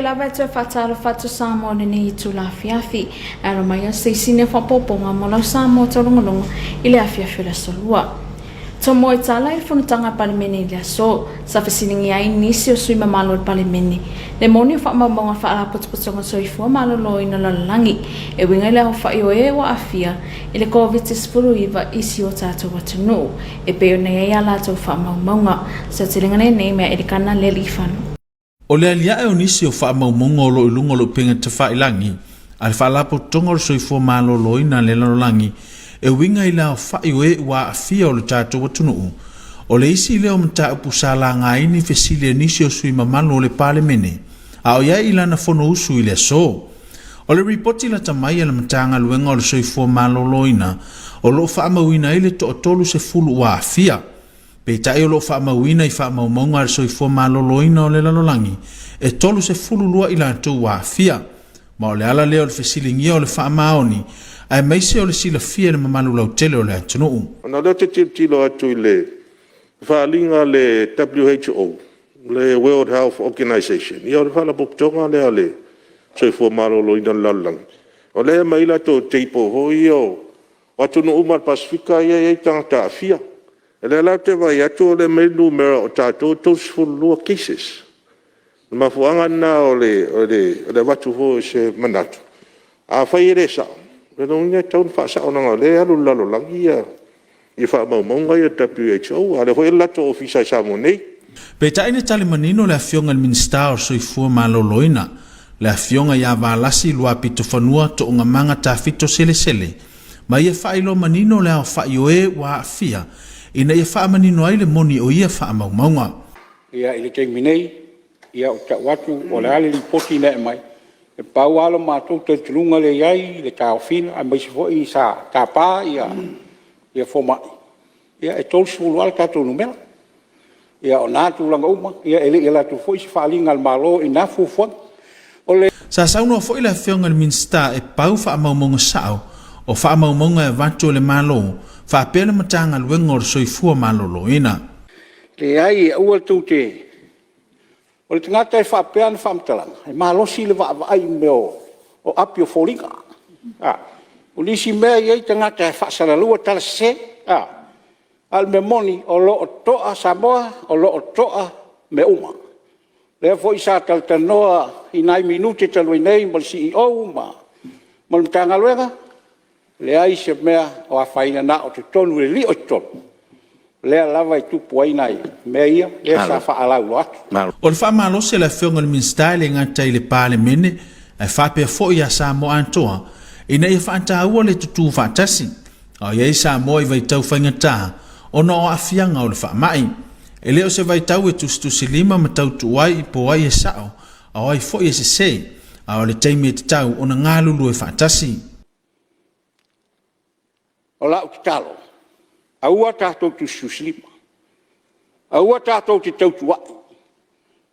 lava e toe faatalofa atu Samoa i lenei itula afiafi. E alo mai au se isi faopoopoga mo lau Samoa taulogologo i le afiafi o le aso Lua. Tomo i tala i le fonotaga a le Palemene i le aso, sa fesiligia ai nisi o sui mamalu o le Palemene le moni o faamaumauga a le Faalapotopotoga Soifua Maloloina o le Lalolagi e uiga i le aofai o e ua aafia i le Koviti-19 i si o tatou atunuu e pei ona i ai a latou faamaumauga. Satelega lenei mea Elikana Lealiifano. O le aliae o nisi o faamaumauga o lo o i luga o le upega tafailagi a le Faalapotopotoga o le Soifua Maloloina a le Lalolagi e uiga i le aofai o e ua aafia o le tatou atunuu, o le isi lea o mataupu sa laga ai ni fesili a nisi o sui mamalu o le Palemene a o i ai i lana Fonousu i le aso. O le ripoti lata mai a le Matagaluega o le Soifua Maloloina o lo o faamauina ai le toa-30 ua aafia. Peitai o lo o faamauina i faamaumauga a le Soifua Maloloina o le Lalolagi, e 32 i latou ua aafia. Ma o le ala lea o le fesiligia o le faamaoni, aemaise o le silafia e le mamalu lautele o le atunuu. Ona o lea ou te tilotilo atu i le faaaliga a le WHO, le World Health Organisation, ia o le faalapotopotoga lea a le Soifua Maloloina o le lalolagi, o lea e aumai ai latou table foi ia o atunuu uma lava o le Pasefika ia e i ai tagata aafia. O lea la ou te vaai atu o lea e aumai ai le numera o tatou e 32 cases. O le mafuaaga lena o le avatu foi o se manatu, afai e le sao, o lona uiga e tatau ona faasao leaga o lea e alu i le lalolagi faamaumauga ia a le WHO, a o lea foi e i ai le latou ofisa i Samoa nei. Peitai na tali manino le Afioga i le Minisita o le Soifua Maloloina, le Afioga ia Valasi Luapitofanua Toogamaga Tafito Selesele, ma ia faailoa manino le aofai o e ua aafia ina ia faamanino ai le moni o ia faamaumauga. Ia, i le taimi nei, ou te tau atu o le a le Lipoti na e aumai, e pau lava lo matou talitonuga lea e i ai i le taofiga aemaise foi sa tapa fomai, ia e 30 lava le tatou numera. Ia o na tulaga uma, e le i alu atu foi se faaaliga a le Malo i na fuafuaga. O le Sa saunoa foi le Afioga i le Minisita e pau faamaumauga sao o faamaumauga e avatu e le Malo faapea le Matagaluega o le Soifua Maloloina. Leai, aua tou te… O le tagata e faapea ana faamatalaga, e malosi le vaavaai i mea o api o foliga. O nisi mea e i ai tagata e faasalauina tala sese, a o le mea moni, o lo o toa Samoa, o lo o toa mea uma. O lea foi sa talatalanoa i nai minute talu ai nei ma le CEO ma le Matagaluega, e leai se mea o afaina, na o totonu i le lio i totonu, lea lava e tupu ai nai mea ia, lea sa faalauiloa atu. O le faamalosi a le Afioga i le Minisita e le gata i le Palemene ae faapea foi ia Samoa atoa ina ia faataua le tutū faatasi a o i ai Samoa i vaitau faigata ona o aafiaga o le faamai. E le o se vaitau e tusitusilima ma tautuu ai po o ai e sao a o ai foi e sese, a o le taimi e tatau ona galulue faatasi. O lau tatalo, aua tatou te tusitusilima, aua tatou te tautuua'i,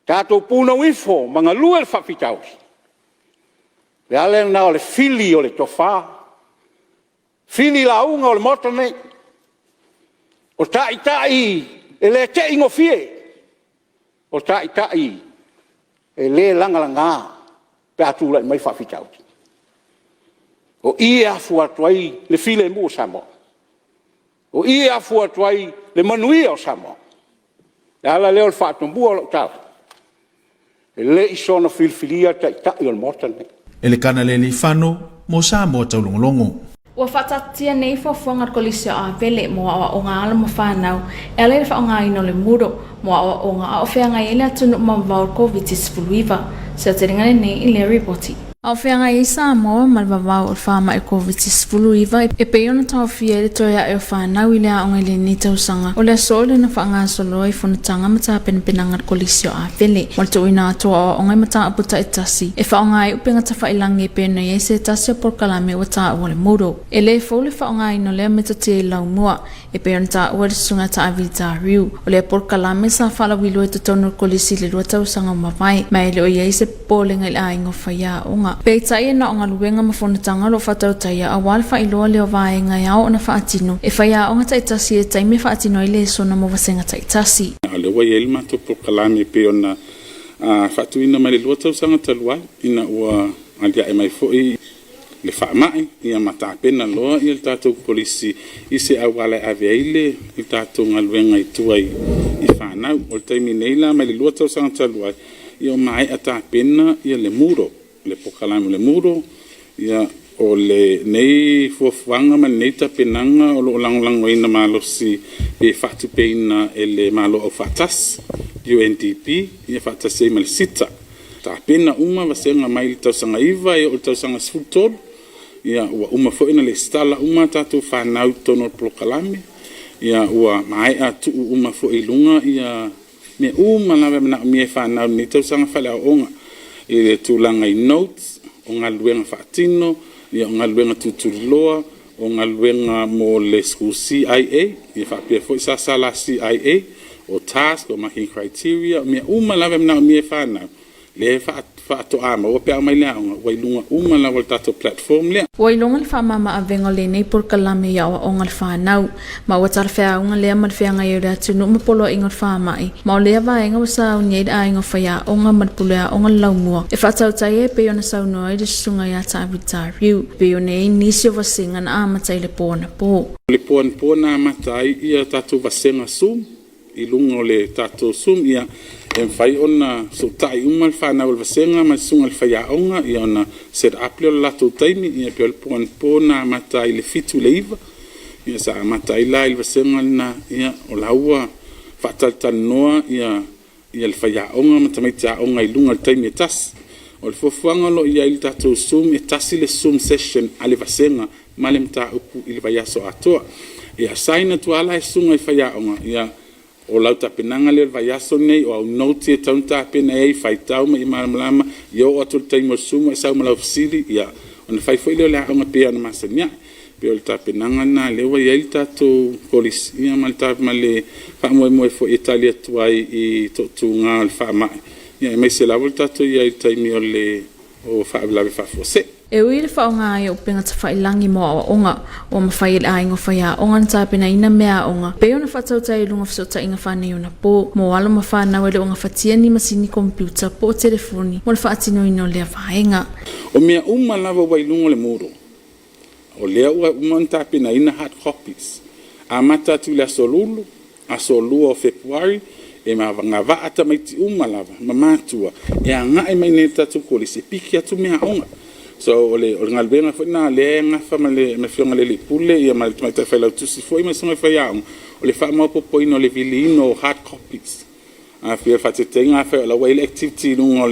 tatou punou ifo ma galue le faafitauli. O le ala lena o le fili o le tofa, fili lauga o le Maota lenei. O taitai e le te i gofie, o taitai e le lagalaga pe a tulai mai faafitauli. O i e afua atu ai le filemu o Samoa. O i e afua atu ai le manuia o Samoa. O le ala lea o le faatomua o lau tala, e le i soona filifilia Taitai o le Maota lenei. Elekana Lealiifano mo Samoa Taulogologo. Ua faataatitia nei fuafuaga a le Kolisi o Avele mo aoaoga a alo ma fanau e ala i le faaaogaina o le Moodle mo aoaoga a o feagai ai le atunuu ma vavao o le Koviti-19. Seotelega lenei i lea ripoti. A o feagai ai Samoa ma le vavao o le faamai Koviti-19 e pei ona taofia ai le toe ae o fanau i le aoga i lenei tausaga, o le aso lea na faagasolo ai fonotaga ma tapenapenaga a le Kolisi o Avele mo le tuuina atu o aoaoga i mataupu taitasi e faaaoga ai upega tafailagi e pei ona i ai se tasi o polokalame ua taua o le Moodle. E le fou le faaaogaina o lea metotia i laumua E pei ona taua e le Susuga Taavita Riu, o lea polokalame sa faalauiloa i totonu o le kolisi i le 2 tausaga ua mavae, ma e le o i ai se popolega i le aiga o faiaoga. Peitai e na o galuega ma fonotaga o lo o faatautaia aua le faailoa lea o vaega e ao ona faatino e faiaoga taitasi i le taimi e faatino ai lesona mo vasega taitasi. A o lea ua i ai le matou polokalame e pei ona faatuina mai le 2 tausaga talu ai, ina ua alia'e mai foi le faamai, ma tapena loa le tatou Kolisi i se auala e ave ai le tatou galuega i tua i fanau. O le taimi nei la mai le 2 tausaga talu ai, ua maea tapena le Moodle, le polokalame o le Moodle. O lenei fuafuaga ma lenei tapenaga o lo o lagolagoina malosi pe faatupeina e le Malo Aufaatasi, UNDP faatasi ai ma le SITA. Tapena uma vasega mai le tausaga 9 e oo i le tausaga 13. Ua uma foi ona resitala uma tatou fanau i totonu o le polokalame, ua maea tuu uma foi i luga mea uma lava e manaomia e fanau i lenei tausaga faaleaoaoga i le tulaga i notes, o galuega faatino, o galuega tulituliloa, o galuega mo le SC IA faapea foi le SSLC ia, o task, o marking criteria, o mea uma lava e manaomia e fanau, lea faatoa maua pe a omai i le aoga, ua i luga uma lava o le tatou platform lea. Ua iloga le faamama-avega o lenei polokalame i aoaoga a le fanau, ma ua talafeauga lea ma le feagai ai o le atunuu ma poloaiga o le faamai, ma o lea vaega ua sauni ai le aiga o faiaoga ma le puleaoga le laumua e faatautai ai e pei ona saunoa ai le susuga ia Tavita Riu, e pei ona i ai nisi o vasega na amata i le po anapo. O le po anapo na amata ai ia tatou vasega Zoom i luga o le tatou Zoom, e mafai ona fesootai uma le fanau a le vasega ma le susuga i le faiaoga ona set up lea o le latou taimi. E pei o le po anapo na amata ai i le 7 i le 9, sa amata ai la i le vasega lena, o la ua faatalatalanoa le faiaoga ma tamaiti aoga i luga i le taimi e tasi. O le fuafuaga o lo o i ai i le tatou Zoom, e tasi le Zoom session a le vasega ma le mataupu i le vaiaso atoa. E assign atu lava la e susuga i faiaoga, o lau tapenaga lea i le vaiaso lenei, o au notes ia e tatau ona tapena i ai, faitau ma ia malamalama, ia oo atu i le taimi o le Zoom ua e sau ma lau fesili, ona fai foi lea o le aoga e pei ona masani ai. E pei o le tapenaga lena lea ua i ai le tatou Kolisi ma le faamoemoe foi e tali atu ai i toatuga o le faamai, aemaise lava le tatou i ai i le taimi o faalavelave faafuasei. E ui i le faaaoga ai o upega tafailagi mo aoaoga, ua mafai e le aiga o faiaoga ona tapenaina meaaoga pei ona faatautai i luga o fesootaiga faaneionapo mo alo ma fanau e le o gafatia ni masini komepiuta po o telefoni mo le faatinoina o lea vaega. O mea uma lava ua i luga o le Moodle, o lea ua uma ona tapenaina hard copies. Amata atu i le Aso Lulu, aso 2 o Fepuari, e agavaa tamaiti uma lava ma matua e agai mai i inei i le tatou Kolisi e piki atu meaaoga. So, o le galuega foi lena o lea e nafa ma le Afioga i le alii Pule ma le Tamaitai Failautusi foi ma le Susuga i le Faiaoga, o le faamaopoopoina o le viliina o hard copies. O le faataitaiga afai o la e ua i ai le activity i luga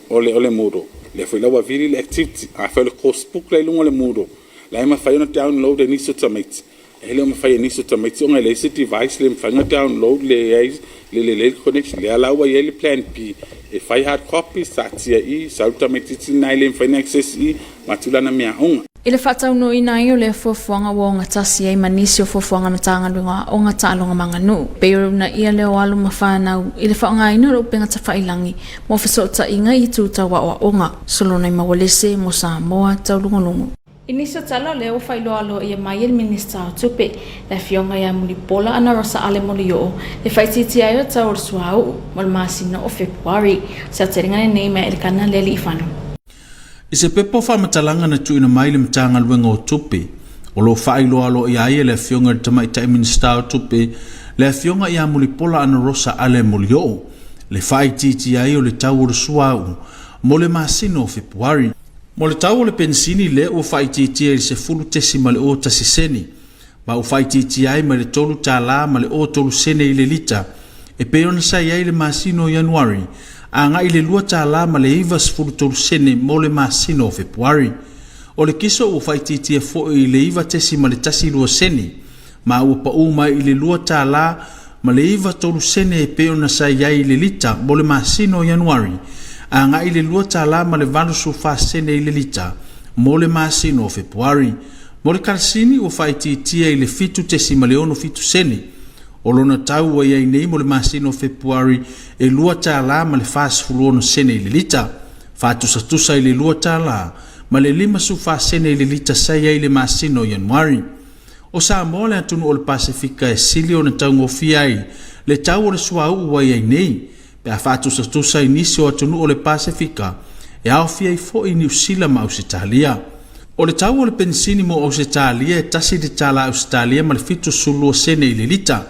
o le Moodle, o lea foi la ua vili le activity. Afai o le course book la e i luga o le Moodle, o la e mafai ona download e nisi o tamaiti, e le o mafai e nisi o tamaiti ona e leai se device, le mafai ona download, leai le lelei le connection. Lea la ua i ai le plan B, e fai hard copies, taatia i i, sau le tamaitiiti lena e le mafai ona access i i, avatu lana meaaoga. I le faataunuuina ai o lea fuafuaga ua ogatasi ai ma nisi o fuafuaga a Matagaluega o Aoga, Taaloga ma Aganuu, pei o le uunaia lea o alo ma fanau i le faaaogaina o le upega tafailagi mo fesootaiga i itu tau aoaoga. Solonai Maualese mo Samoa Taulugulugu. I nisi o tala o lea ua faailoa aloaia mai e le Minisita o Tupe, le Afioga ia Mulipola Anarosa Ale Molioo, le faaitiitia ai o tau o le suauu mo le masina o Fepuari. Se aotelega lenei mai Elikana Lealiifano. I se pepa o faamatalaga na tuuina mai i le Matagaluega o Tupe, o lo o faailoa aloaia ai e le Afioga i le Tamaitai Minisita o Tupe, le Afioga ia Mulipola Anarosa Ale Molioo, le faaitiitia ai o le tau o le suauu mo le masina o Fepuari. Mo le tau o le penisini lea ua faaitiitia i le 10.01 sene, ma ua faaitiitia ai mai le $3 ma le 03 sene i le lita, e pei ona sa i ai i le masina o Ianuari, agai i le $2 ma le 93 sene mo le masina o Fepuari. O le kiso ua faaitiitia foi i le 9.12 sene, ma ua pau mai i le $2 ma le 93 sene e pei ona sa i ai i le lita mo le masina o Ianuari, agai i le $2 ma le 84 sene i le lita mo le masina o Fepuari. Mo le kalasini ua faaitiitia i le 7.67 sene. O lona tau ua i ai nei mo le masina o Fepuari e $2 ma le 46 sene i le lita, faatusatusa i le $2 ma le 54 sene i le lita sa i ai i le masina o Ianuari. O Samoa le atunuu o le Pasefika e sili ona taugofie ai le tau o le suauu ua i ai nei. pe a faatusatusa i nisi o atunuu o le Pasefika e aofia ai foi Niu Sila ma Ausetalia. O le tau o le penisini mo Ausetalia e tasi le tala Ausetalia ma le 72 sene i le lita,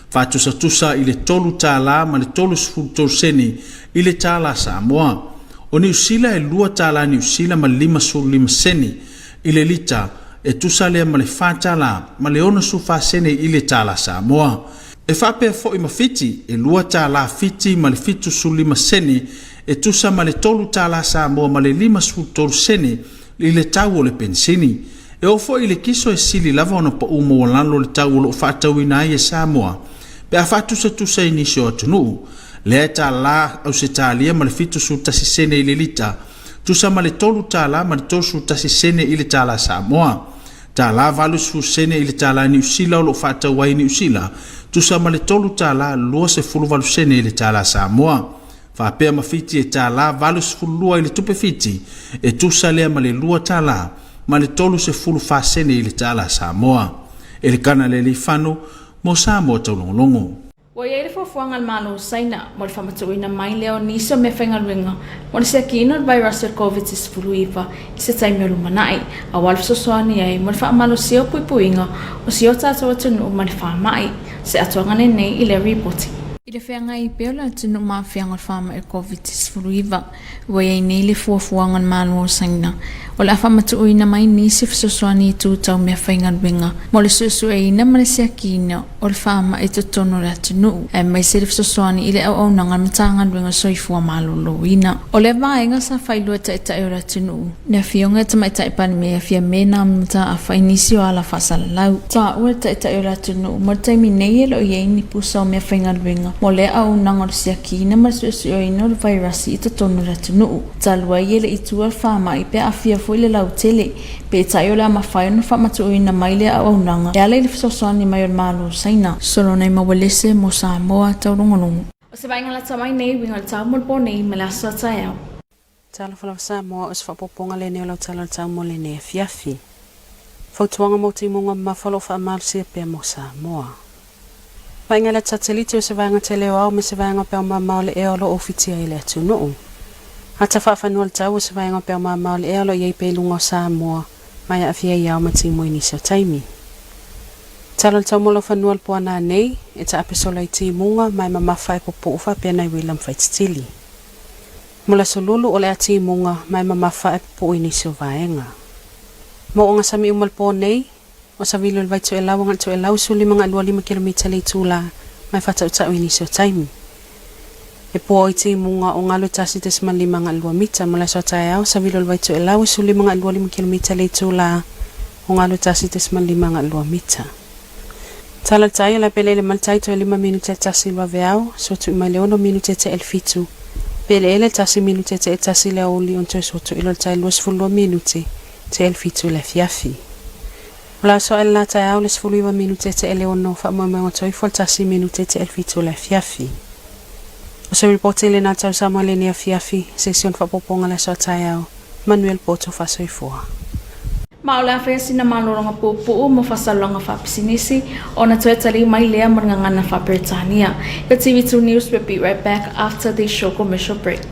faatusatusa i le $3 ma le 33 sene i le tala Samoa. O Niu Sila e $2 Niu Sila ma le 55 sene i le lita, e tusa lea ma le $4 ma le 64 sene i le tala Samoa. E faapea foi ma Fiti, e $2 Fiti ma le 75 sene, e tusa ma le $3 Samoa ma le 53 sene i le tau o le penisini. E oo foi i le kiso e sili lava ona pau maualalo le tau o lo o faatauina ai e Samoa pe a faatusatusa i nisi o atunuu. Lea e tala Ausetalia ma le 71 sene i le lita, tusa ma le $3 ma le 31 sene i le tala Samoa. Tala 80 sene i le tala Niu Sila o lo o faatau ai i Niu Sila, tusa ma le $3 28 sene i le tala Samoa. Faapea ma Fiti e tala 82 i le tupe Fiti, e tusa lea ma le $2 ma le 34 sene i le tala Samoa. Elekana Lealiifano mo Samoa Taulogologo. Ua i ai le fuafuaga a le Malo o Saina mo le faamatuuina mai lea o nisi o meafaigaluega mo le siakiina o le vairasi o le Koviti-19 i se taimi o lumanai, aua le fesoasoani ai mo le faamalosia o puipuiga o si o tatou atunuu ma le faamai. Se atoaga lenei i lea ripoti. I le feagai pea o le atunuu ma aafiaga o le faamai o le Koviti-19, Ua i ai nei le fuafuaga a le Malo o Saina o le a faamatuuina mai nisi fesoasoani i itu tau meafaigaluega mo le suesueina ma le siakiina o le faamai i totonu o le atunuu, aemaise le fesoasoani i le auaunaga a le Matagaluega o le Soifua Maloloina. O lea vaega sa faailoa e Taitai o le atunuu, le Afioga i le Tamaitai Palemia Fiame Naomi Mataafa i nisi o ala faasalalau. Taua le Taitai o le atunuu mo le taimi nei e le o i ai ni pusa o meafaigaluega mo lea auaunaga o le siakiina ma le suesueina o le vairasi i totonu o le atunuu. Talu ai e le i tua le faamai pe aafia foi le lautele, peitai o le a mafai ona faamatuuina mai lea auaunaga e ala i le fesoasoani mai o le Malo o Saina. Solonai Maualese mo Samoa Taulogologo. O se vaaiga lata mai nei uiga o le tau mo le po nei ma le aso a taeao. Talofa lava Samoa, o se faaopoopoga lenei o lau tala o le tau mo lenei afiafi. Fautuaga mo timuga mamafa o lo o faamalosia pea mo Samoa. Vaaiga i le satelite o se vaega tele o ao ma se vaega peau mamao o le ea o lo o ufitia ai le atunuu. Ata faafanua le tau o se vaega peau mamao o le ea o lo o i ai pea i luga o Samoa ma e aafia i ao ma timu i nisi o taimi. Tala o le tau mo lau fanua le poana nei, e taape sola i timuga ma e mamafa e popou faapea nai uila ma faititili. Mo le aso lulu o le a timuga ma e mamafa e pupuu i nisi o vaega. Mo o gasami uma le po nei, o savili o le vai toelau agai toelau 15 kilomita le itula ma e faatautau i nisi o taimi. E pua o i timuga o galu e 1.5 mita mo le aso a taeao savili o le vai toelau 15 kilomita le itula o galu e 1.5 mita. Tala le tai o le apele ma le tai toe 5 minute e tasi le vaveao, sua tui mai le 6 minute te ele 7. Pe eleele 1 minute te 1 le aoauli ona toe sua tui loa le tai 22 minute te ele 7 i le afiafi. O le aso ae le la taeao le 19 minute te ele 6 faamoemoega toifua le 1 minute te ele 7 i le afiafi. O se ripoti lena tau Samoa i lenei afiafi, se isi ona faaopoopoga le aso a taeao. Manuia le poto faasoifua. Ma o le a faia sina malologa puupuu mo faasalologa faapisinisi ona toe taliu mai lea mo le gagana faa-Peretania. Your TV2 News will be right back after this short commercial break.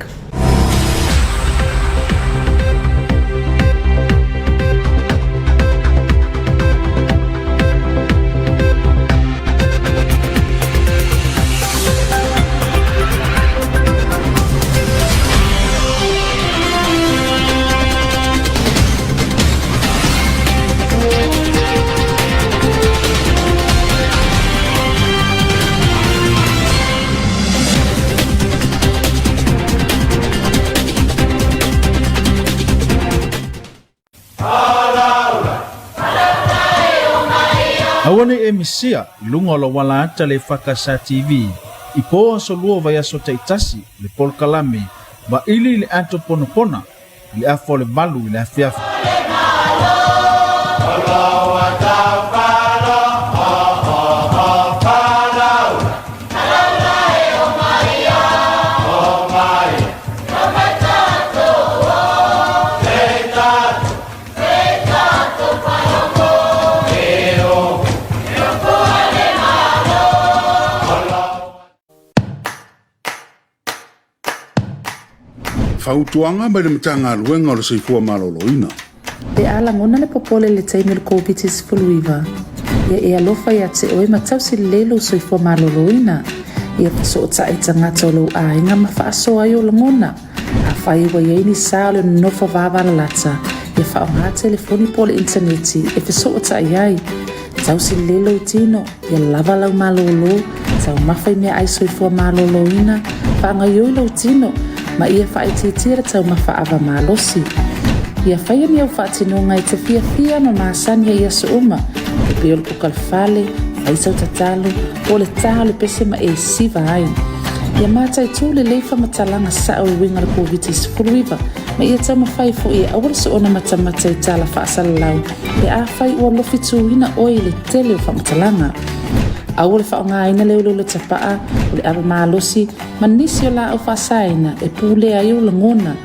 Aua ne i e misia i luga o lau ala ata le EFKS TV i po aso lua o vaiaso taitasi le polokalame Vaili i le ato ponapona i le afa o le 8 i le afiafi. Fautuaga mai le Matagaluega o le Soifua Maloloina. Pe a lagona le popole i le taimi o le Koviti-19, ia e alofa ia te oe ma tausi lelei lou soifua maloloina. Ia fesootai i tagata o lou aiga ma faasoa ai ou lagona. Afai ua i ai ni sa o le nonofo vavalalata, ia faaaoga telefoni po o le initaneti e fesootai ai. Tausi lelei lou tino, ia lava lau malolo, taumafa i meaai soifua maloloina, faagaoioi lou tino, ma ia faaitiitia le taumafa ava malosi. Ia faia ni au faatinoga e te fiafia ma masani ai i aso uma, e pei o le kuka le fale, fai sau tatalo, po o le ta o le pese ma e siva ai. Ia mataitu lelei faamatalaga sao e uiga i le Koviti-19 ma ia taumafai foi e aua le soona matamata i tala faasalalau pe afai ua lofituina oe i le tele o faamatalaga. Aua le faaaogaina le uleule tapaa, o le ava malosi ma nisi o laau faasaina e pulea ai ou lagona,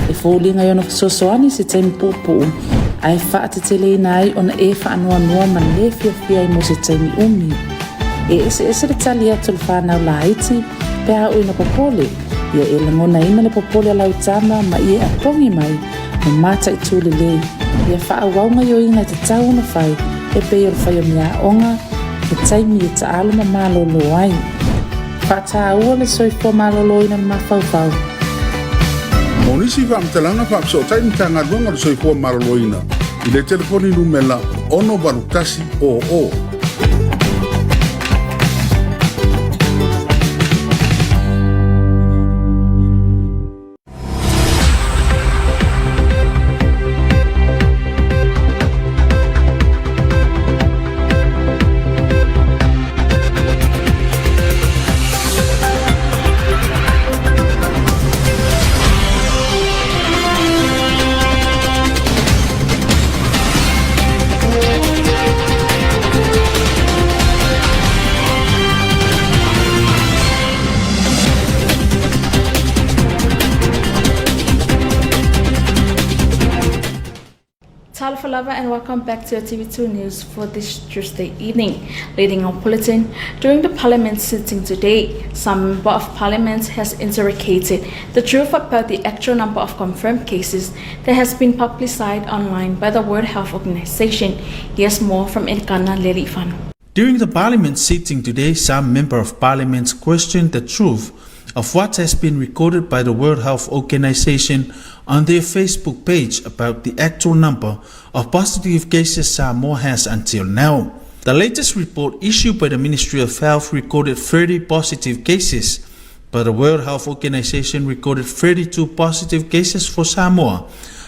e foliga i ona fesoasoani i se taimi puupuu, ae faateteleina ai ona e faanoanoa ma le fiafia ai mo se taimi umi. E eseese le tali atu a le fanau laiti pe a oo ina popole, ia e lagonaina le popole a lau tama ma ia e apogi mai ma mataitu lelei. Ia faaauau gaoioiga e tatau ona fai e pei o le fai o meaaoga, he taimi e taalo ma malolo ai. Faataua le soifua maloloina o le mafaufau. Mo nisi faamatalaga faafesootai Matagaluega o le Soifua Maloloina i le telefoni numela 68100. Talofa lava and welcome back to your TV2 News for this Tuesday evening. Leading our bulletin, during the parliament sitting today, some member of parliament has interrogated the truth about the actual number of confirmed cases that has been publicized online by the World Health Organization. Here's more from Elikana Lealiifano. During the parliament sitting today, some member of parliament questioned the truth of what has been recorded by the World Health Organization on their Facebook page about the actual number of positive cases Samoa has until now. The latest report issued by the Ministry of Health recorded 30 positive cases, but the World Health Organization recorded 32 positive cases for Samoa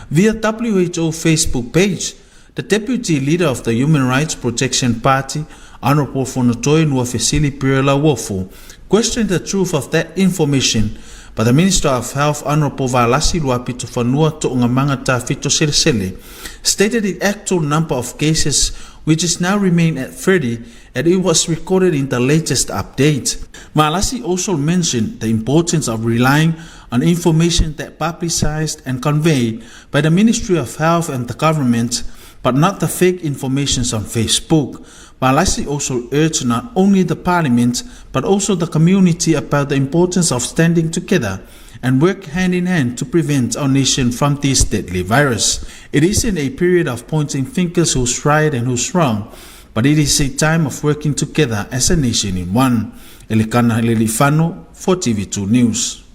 via WHO Facebook page. The deputy leader of the Human Rights Protection Party, Honorable Fonotoi Nuafesili Pierre Lauofo, questioned the truth of that information, but the Minister of Health, Honorable Valasi Luapitofanua To'ogamanga Tafito Selesele, stated the actual number of cases, which is now remain at 30, and it was recorded in the latest update. Valasi also mentioned the importance of relying on information that publicized and conveyed by the Ministry of Health and the government, but not the fake informations on Facebook. Valasi also urged not only the parliament, but also the community about the importance of standing together and work hand in hand to prevent our nation from this deadly virus. It isn't a period of pointing fingers who's right and who's wrong, but it is a time of working together as a nation in one. Elikana Lealiifano for TV2 News.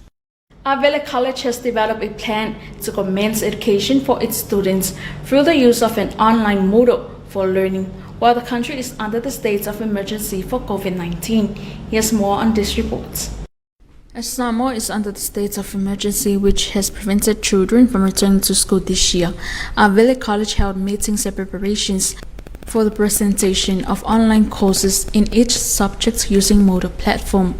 Avele College has developed a plan to commence education for its students through the use of an online model for learning while the country is under the state of emergency for COVID-19. Here's more on this report. As Samoa is under the state of emergency, which has prevented children from returning to school this year, Avele College held meetings and preparations for the presentation of online courses in each subject using Moodle platform.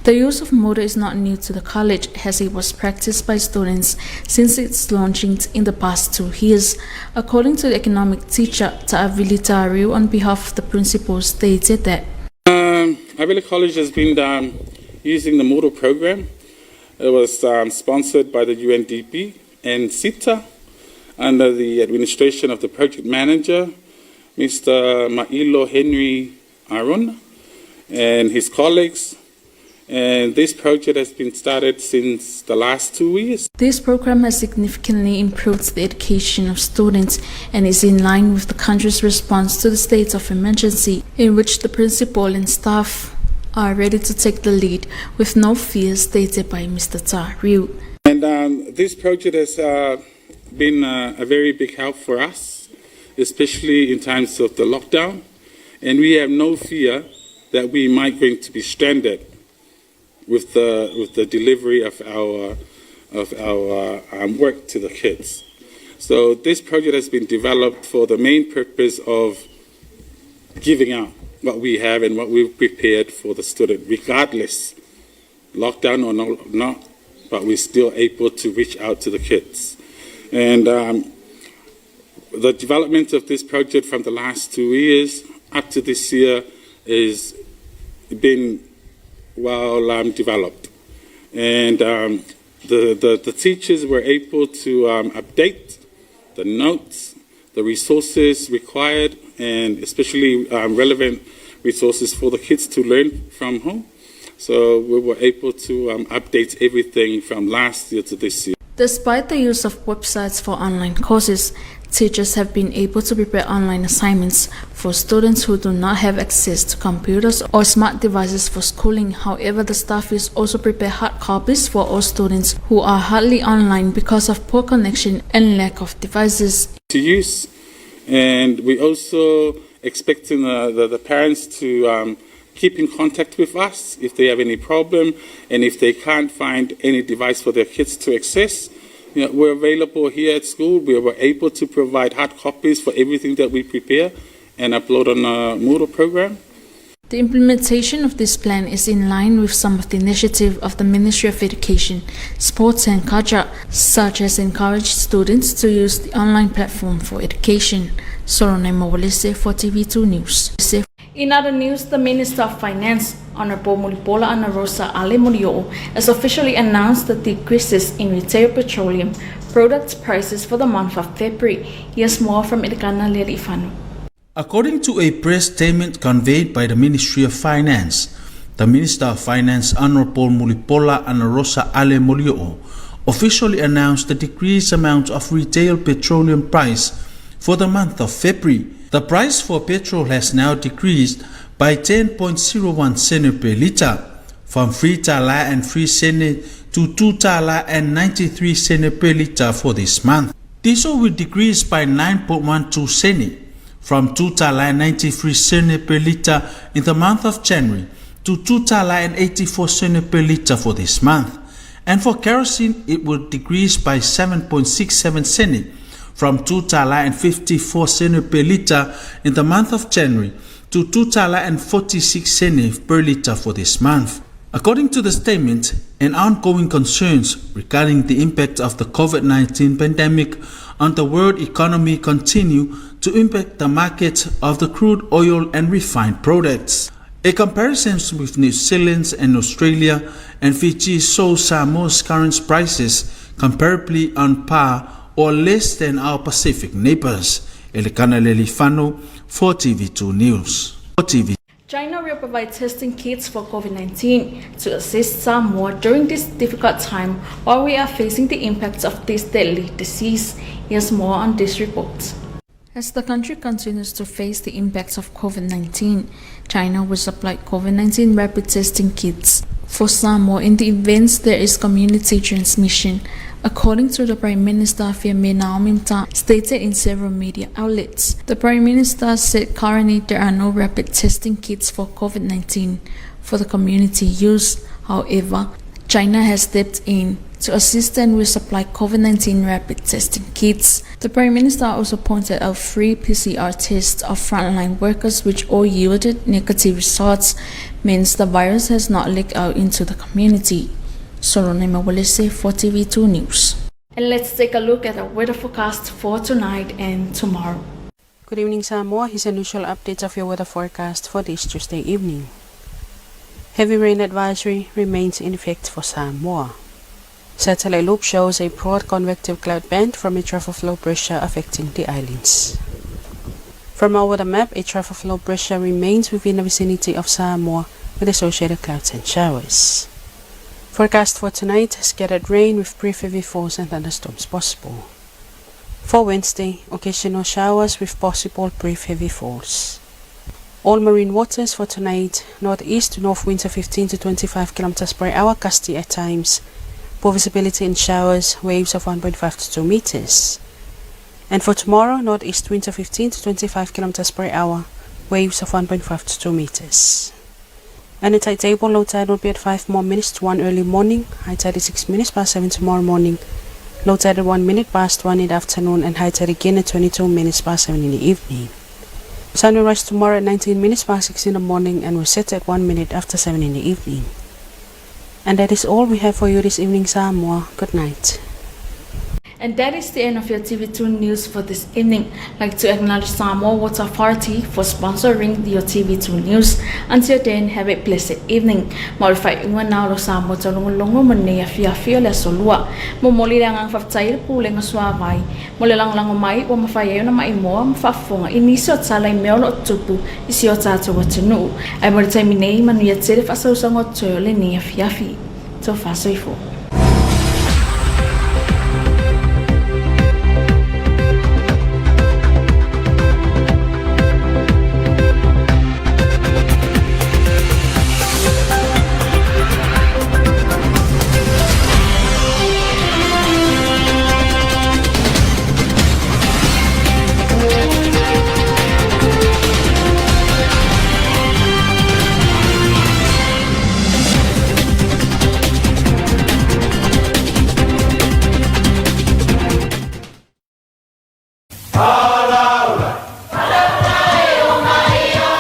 The use of Moodle is not new to the college, as it was practiced by students since its launching in the past 2 years. According to the economic teacher, Ta'avili Tariu, on behalf of the principal, stated that Avele College has been using the Moodle program. It was sponsored by the UNDP and SITA under the administration of the project manager, Mr. Ma'ilo Henry Aron, and his colleagues. And this project has been started since the last 2 years. This program has significantly improved the education of students and is in line with the country's response to the state of emergency, in which the principal and staff are ready to take the lead with no fear, stated by Mr. Ryu. And this project has been a very big help for us, especially in times of the lockdown. And we have no fear that we might going to be stranded with the delivery of our work to the kids. So this project has been developed for the main purpose of giving out what we have and what we've prepared for the student, regardless lockdown or no, not, but we're still able to reach out to the kids. And the development of this project from the last 2 years up to this year is been well developed. And the teachers were able to update the notes, the resources required, and especially relevant resources for the kids to learn from home. So we were able to update everything from last year to this year. Despite the use of websites for online courses, teachers have been able to prepare online assignments for students who do not have access to computers or smart devices for schooling. However, the staff is also prepare hard copies for all students who are hardly online because of poor connection and lack of devices. To use. And we also expecting the parents to keep in contact with us if they have any problem and if they can't find any device for their kids to access. We're available here at school. We were able to provide hard copies for everything that we prepare and upload on the Moodle program. The implementation of this plan is in line with some of the initiative of the Ministry of Education, Sports and Culture, such as encourage students to use the online platform for education. Solone Mowalese for TV2 News. In other news, the Minister of Finance, Honorable Mulipola Anarosa Ale Molioo, has officially announced the decreases in retail petroleum product prices for the month of February. Here's more from Elikana Lealifano. According to a press statement conveyed by the Ministry of Finance, the Minister of Finance, Honorable Mulipola Anarosa Ale Molioo, officially announced the decreased amount of retail petroleum price for the month of February. The price for petrol has now decreased by 10.01 cent per litre, from 3 tala and 3 cent to 2 tala and 93 cent per litre for this month. Diesel will decrease by 9.12 cent, from 2 tala and 93 cent per litre in the month of January to 2 tala and 84 cent per litre for this month. And for kerosene, it will decrease by 7.67 cent, from 2 tala and 54 cent per litre in the month of January to 2 tala and 46 cent per litre for this month. According to the statement, and ongoing concerns regarding the impact of the COVID-19 pandemic on the world economy continue to impact the market of the crude oil and refined products. A comparison with New Zealand and Australia and Fiji shows Samoa's current prices comparably on par or less than our Pacific neighbors. Elikana Lelifano for TV2 News. TV China will provide testing kits for COVID-19 to assist Samoa during this difficult time while we are facing the impacts of this deadly disease. Here's more on this report. As the country continues to face the impacts of COVID-19, China will supply COVID-19 rapid testing kits for Samoa in the event there is community transmission, according to the Prime Minister Fiame Naomi stated in several media outlets. The Prime Minister said currently there are no rapid testing kits for COVID-19 for the community use. However, China has stepped in to assist and will supply COVID-19 rapid testing kits. The Prime Minister also pointed out free PCR tests of frontline workers which all yielded negative results, means the virus has not leaked out into the community. Solone Mawalese for TV2 News. And let's take a look at the weather forecast for tonight and tomorrow. Good evening, Samoa. Here's an usual update of your weather forecast for this Tuesday evening. Heavy rain advisory remains in effect for Samoa. Satellite loop shows a broad convective cloud band from a trough of low pressure affecting the islands. From our weather map, a trough of low pressure remains within the vicinity of Samoa. with associated clouds and showers. Forecast for tonight, scattered rain with brief heavy falls and thunderstorms possible. For Wednesday, occasional showers with possible brief heavy falls. All marine waters for tonight, northeast to north winds of 15 to 25 kilometers per hour, gusty at times. Poor visibility in showers, waves of 1.5 to 2 meters. And for tomorrow, northeast winds of 15 to 25 kilometers per hour, waves of 1.5 to 2 meters. And the tide table, low tide will be at 5 more minutes to 1 early morning, high tide at 6 minutes past 7 tomorrow morning, low tide at 1 minute past 1 in the afternoon, and high tide again at 22 minutes past 7 in the evening. Sun will rise tomorrow at 19 minutes past 6 in the morning and will set at 1 minute after 7 in the evening. And that is all we have for you this evening, Samoa. Good night. And that is the end of your TV2 news for this evening. Like to acknowledge Samoa Water Authority for sponsoring your TV2 news. Until then, have a blessed evening. Ma o le faaiuga na o lo Samoa taulogologo ma lenei afiafi o le Aso Lua. Momoli le agaga faafetai i le Pulega Suavai mo le lagolago mai ua mafai ai ona maimoa ma faafofoga i nisi o tala i mea o lo o tutupu i si o tatou atunuu. Ae mo le taimi nei, manuia tele faasausauga o totoe o lenei afiafi. Tofa soifua.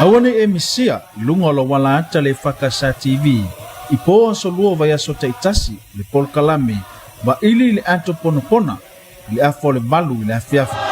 Aua nei e misia i luga o lou ala ata le Fakasa TV i po aso lua vaiaso taitasi le polokalame Vaili i le Ato Ponapona i le afa o le valu i le afiafi.